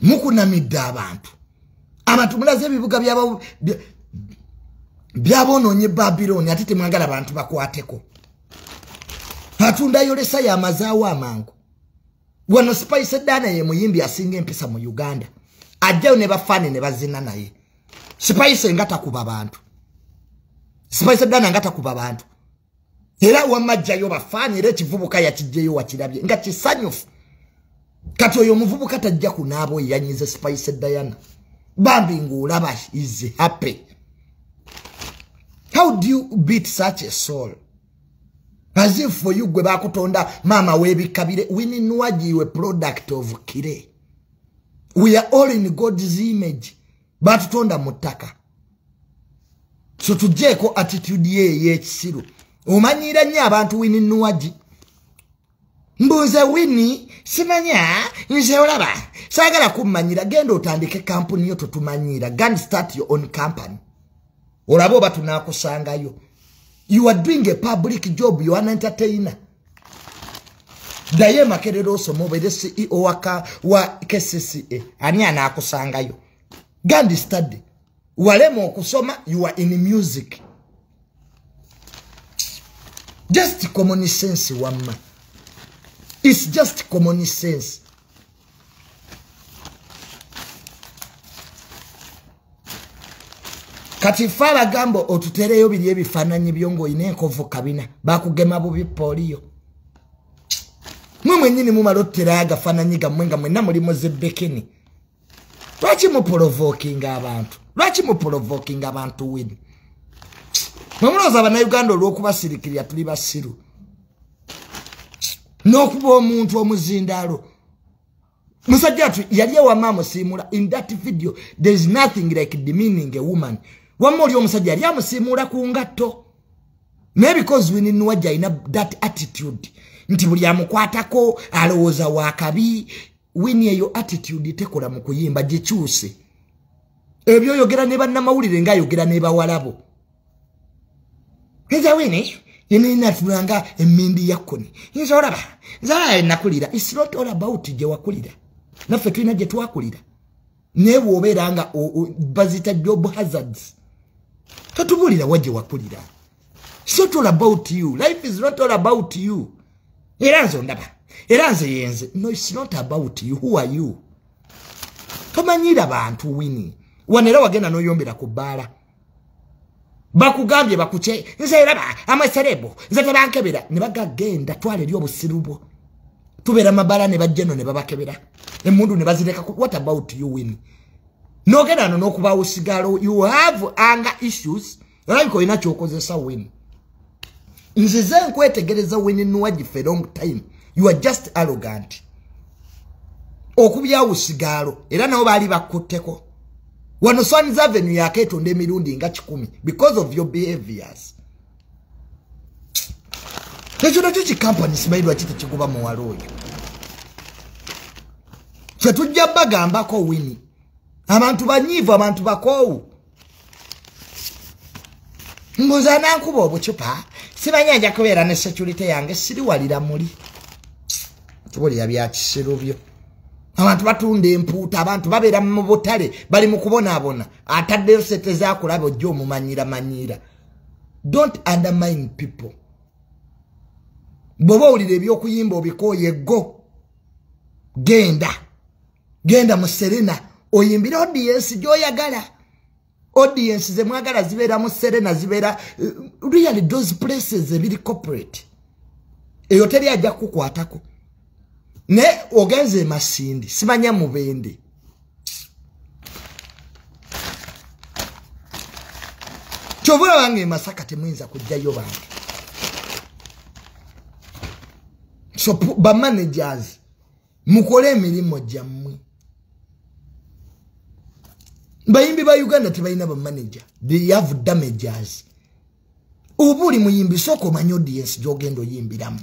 Mukunamidde abantu. Abantu mulaze ebibuga byabonoonye Babylon ate temwagala abantu bakwateko. Atunda yolesa yamazaawo amangu. Wano Spice Diana ye muyimbi asinga empisa mu Uganda. Ajjayo ne bafaani ne bazina naye. Spice nga takuba bantu. Spice Diana nga takuba bantu. Era wamajjayo bafaani era ekivubuka yakijjeyo wakirabye nga kisanyufu. Kati oyo omuvubuka tajja kunaaba oyo yanyize Spice Diana. Bambi ng'olaba is happy. How do you beat such a soul? As if for you gwe bakutonda mama webikabire. Winnie Nwagi, you a product of kire. We are all in God's image. Batutonda mutaka. So tujeko attitude ye yekisiru. Omanyira nnyo abantu Winnie Nwagi. Mbuze Winnie, simanya, nze olaba. Saagala kummanyira, genda otandike kampuni yo totumanyira. Go and start your own company. Olaba oba tunaakusangayo. You are doing a public job, you are an entertainer. Daye Makerere osoma obeere CEO wa KCCA. Ani anaakusangayo? Go and study. Walema okusoma, you are in music. Just common sense wamma. It's just common sense. Kati fala gambo otutereyo biri ebifaananyi byo ng'olina enkovu kabina bakugema bubi poliyo. Mwe mwennyini mumala otuterayo agafaananyi gammwe nga mwenna muli mu zibbekini. Lwaki muprovokinga abantu? Lwaki muprovokinga abantu Winnie? Mwe mulowooza Abannayuganda olw'okubasirikirira tuli basiru. N'okuba omuntu omuzindaalo. Musajja atu yali ewama amusiimula. In that video there is nothing like demeaning a woman. Wamma oli omusajja yali amusiimuula ku ngatto. Naye because Winnie Nwagi alina that attitude nti buli amukwatako alowooza wakabi. Winnie eyo attitude tekola mu kuyimba, gikyuse. Ebyo oyogera ne bannamawulire ng'ayogera ne bawalabo. Nze Winnie yenatulanga emindi ya koni. Nze olaba, nze olaba nakulira. It's not all about gye wakulira. Naffe tulina gye twakulira. Naye bw'obeera nga bazita job hazards. Totubuulira wa gye wakulira. It's not all about you. Life is not all about you. Era nze ondaba. Era nze yenze. No, it's not about you. Who are you? Tomanyira bantu Winnie. Wano era wagenda n'oyombera ku bbaala. Bakugambye bakuche. Nze eraba amaserebo. Nze tebankebera. Ne bagagenda twala eri obusiru bwo. Tubeera mabala ne bajja eno ne babakebera. Emmundu ne bazireka. What about you Winnie? N'ogenda no n'okubaawo sigalo. You have anger issues. Olabika olina ky'okozesa Winnie. Nzize nkwetegereza Winnie Nwagi for a long time. You are just arrogant. Okubyawo sigalo. Era nabo baali bakutteko. Wano Swans Avenue yakeetonda emirundi nga 10 because of your behaviors. Ekyo nakyo kikampani simanyi lwaki tekikuba muwala oyo. Ffe tujja bagambako Winnie. Abantu banyiivu, abantu bakoowu. Mbuza anankuba obucupa, simanyi nja kubeera ne security yange, siriwalira muli. Tubulira bya kisiru byo. Abantu batunda empuuta, abantu babeera mu butale, bali mu kubonaabona. Ataddeyo ssente z'akulaba ojja omumanyira manyira. Don't undermine people. Bw'oba owulira eby'okuyimba obikooye go. Genda. Genda mu Serena oyimbire audience gy'oyagala. Audience ze mwagala zibeera mu Serena, zibeera really those places ebiri corporate. Eyo teri ajja kukukwatako. Ne ogenze Masindi, simanya Mubende. Kyova wange Masaka temuyinza kujjayo bantu. So ba managers mukole emirimu gyammwe. Bayimbi ba Uganda tebalina ba manager. They have damages. Oba oli muyimbi sooka omanye audience gy'ogenda oyimbiramu.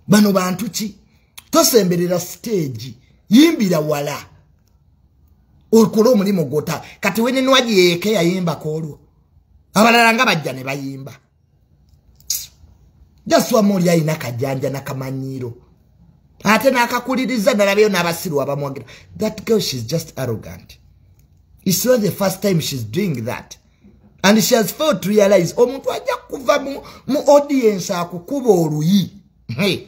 Bano bantu ki? Tosemberera stage, yimbira wala. Okole omulimu gw'ota. Kati Winnie Nwagi yeeke yayimbako olwo. Abalala nga bajja ne bayimba. Just wamma oli alina kajanja n'akamanyiiro. Ate n'akakuliriza nalabyeyo n'abasiru abamwagira. That girl, she's just arrogant. It's not the first time she's doing that. And she has failed to realize omuntu ajja kuva mu audience akukuba oluyi. Hey.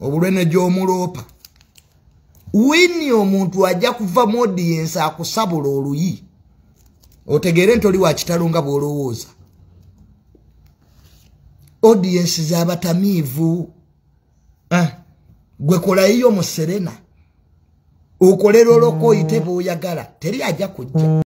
Obulwene gy'omuloopa. Winnie omuntu ajja kuva mu audience akusabula oluyi. Otegeere nti oli wa kitalo nga bw'olowooza. Audience z'abatamiivu. Gwe kolayiyo mu Serena. Okolera oloko oyite bw'oyagala. Teri ajja kujja.